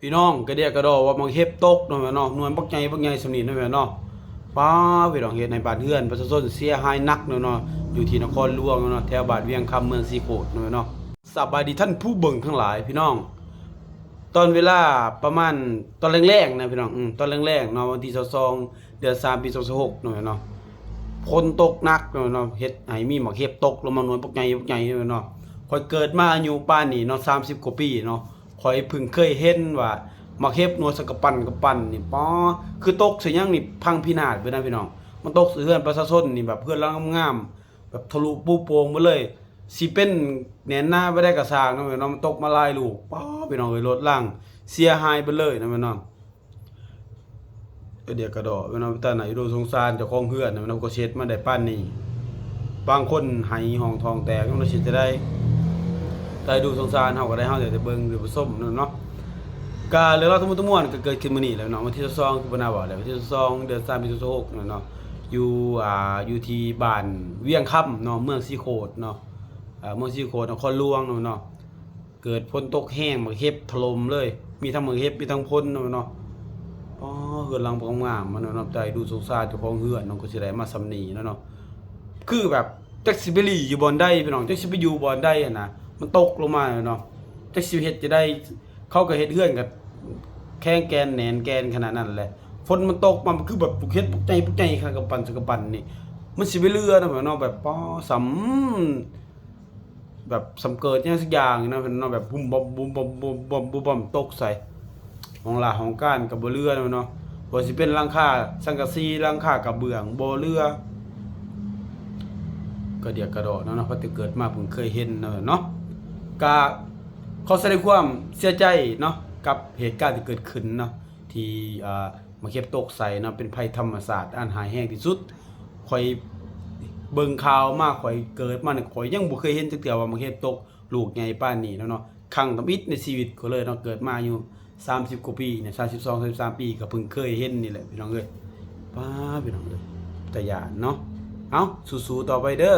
ພີ່ນ້ອງ ກະເດຍກະດໍວ່າໝາກເຫັບຕົກເນາະແມ່ເນາະ ໜ່ວຍບັກໃຫຍ່ບັກໃຫຍ່ສ່ຳນີ້ເນາະແມ່ເນາະ. ປ້າ ພີ່ນ້ອງ ເຮັດໃຫ້ບ້ານເຮືອນປະຊາຊົນເສຍຫາຍໜັກເນາະເນາະ ຢູ່ທີ່ນະຄອນຫຼວງເນາະເນາະ ແຖວບ້ານວຽງຄຳ ເມືອງສີໂຄດເນາະແມ່ເນາະ. ສະບາຍດີທ່ານຜູ້ເບິ່ງທັງຫຼາຍພີ່ນ້ອງ. ຕອນເວລາປະມານຕອນແລງໆນະພີ່ນ້ອງ ອື ຕອນແລງໆເນາະ ວັນທີຊາວສອງ ເດືອນສາມ ປີສອງພັນຊາວຫົກເນາະແມ່ເນາະ ຝົນຕົກໜັກເນາະແມ່ເນາະ ເຮັດໃຫ້ມີໝາກເຫັບຕົກລົງມາໜ່ວຍບັກໃຫຍ່ບັກໃຫຍ່ເນາະແມ່ເນາະ. ຂ້ອຍເກີດມາອາຍຸປານນີ້ເນາະ ສາມສິບກວ່າປີເນາະ ຂ້ອຍເພິ່ງເຄີຍເຫັນວ່າໝາກເຫັບໜ່ວຍສະກະປັ່ນກະປັ່ນນີ້ ປາ ຄືຕົກໃສ່ຫຍັງນີ້ພັງພິນາດເບິດນະພີ່ນ້ອງ. ມັນຕົກໃສ່ເຮືອນປະຊາຊົນນີ້ ແບບເຮືອນຫຼັງງາມໆ ແບບທະລຸປຸໂປ່ງເບິດເລີຍ. ຊິເປັນແໜ້ນໜາປານໃດກະຊ່າງເນາະແມ່ເນາະ ມັນຕົກມາຫຼາຍລູກ ປາ ພີ່ນ້ອງເອີຍ ລົດລາງເສຍຫາຍເບິດເລີຍເນາະແມ່ເນາະ. ກະເດຍກະດໍແມ່ເນາະ ຕາໜ້າເອັນດູສົງສານເຈົ້າຂອງເຮືອນເນາະແມ່ເນາະ ກວ່າຊິເຮັດມາໄດ້ປານນີ້. ບາງຄົນໄຫ້ຮ້ອງທ້ອງແຕກ ເນາະ ຊິເຮັດຈັ່ງໃດ. ຕາເອັນດູສົງສານເຮົາກະໄດ້ ເຮົາໄດ້ແຕ່ເບິ່ງ ແຕ່ໄປຊົມເນາະ. ກະເລື່ອງລາວທັງໝົດທັງມວນກະເກີດຂຶ້ນມື້ນີ້ແຫຼະເນາະ ວັນທີຊາວສອງ ຄືບໍ່ໜ້າເວົ້າແລ້ວ ວັນທີຊາວສອງ ເດືອນສາມ ປີສອງພັນຊາວຫົກເນາະ ຢູ່ ອ່າ ຢູ່ທີ່ບ້ານວຽງຄຳເນາະ ເມືອງສີໂຄດເນາະ ເມືອງສີໂຄດ ນະຄອນຫຼວງເນາະ. ເກີດຝົນຕົກແຮງ ໝາກເຫັບຖະຫຼົ່ມເລີຍ ມີທັງໝາກເຫັບ ມີທັງຝົນເນາະ ເນາະ. ອໍ ເຮືອນຫຼັງບັກງາມໆ ເນາະ ຕາເອັນດູສົງສານເຈົ້າຂອງເຮືອນເນາະ ກະຊິໄດ້ມາສ່ຳນີ້ເນາະ ເນາະ. ຄືແບບຈັກຊິໄປຫຼີ້ຢູ່ບ່ອນໃດພີ່ນ້ອງ ຈັກຊິໄປຢູ່ບ່ອນໃດຫັ້ນນະ ມັນຕົກລົງມາເນາະ ຈັກຊິເຮັດຈັ່ງໃດ. ເຂົາກະເຮັດເຮືອນກະແຂງແກ່ນແໜ້ນແກ່ນຂະໜາດນັ້ນແຫຼະ ຝົນມັນຕົກມາ ມັນຄືແບບເຫັບບັກໃຫຍ່ບັກໃຫຍ່ ຂະໜາດກະປັ່ນສະກະປັ່ນນີ້ ມັນຊິໄປເຫຼືອນຳເນາະ ແບບ ປາ ສ່ຳ ແບບສ່ຳເກີດຫຍັງສັກຢ່າງນະເນາະ ແບບບຸ້ມບັ້ມ ບຸ້ມບັ້ມ ບຸ້ມບັ້ມ ບຸ້ມບັ້ມ ຕົກໃສ່ຫ້ອງລາຫ້ອງການກະບໍ່ເຫຼືອນຳເນາະ. ບໍ່ວ່າຊິເປັນຫຼັງຄາສັງກະສີ ຫຼັງຄາກະເບື້ອງ ບໍ່ເຫຼືອ. ກະເດຍກະດໍເນາະ ເນາະ ເພາະແຕ່ເກີດມາເພິ່ງເຄີຍເຫັນເນາະ ເນາະ. ກະຂໍສະແດງຄວາມເສຍໃຈເນາະ ກັບເຫດການທີ່ເກີດຂຶ້ນເນາະ ທີ່ ອ່າ ໝາກເຫັບຕົກໃສ່ເນາະ ເປັນໄພທຳມະຊາດອັນຮ້າຍແຮງທີ່ສຸດ. ຂ້ອຍເບິ່ງຂ່າວມາ ຂ້ອຍເກີດມານີ້ ຂ້ອຍຍັງບໍ່ເຄີຍເຫັນຈັກເທື່ອວ່າໝາກເຫັບຕົກລູກໃຫຍ່ປານນີ້ເນາະ ເນາະ. ຄັ້ງທຳອິດໃນຊີວິດຂ້ອຍເລີຍເນາະ ເກີດມາອາຍຸສາມສິບກວ່າປີນີ້ ສາມສິບສອງ ສາມສິບສາມປີ ກະເພິ່ງເຄີຍເຫັນນີ້ແຫຼະພີ່ນ້ອງເອີຍ. ປາ ພີ່ນ້ອງເອີຍ ຕາຢ້ານເນາະ. ເອົ້າ ສູ້ໆຕໍ່ໄປເດີ.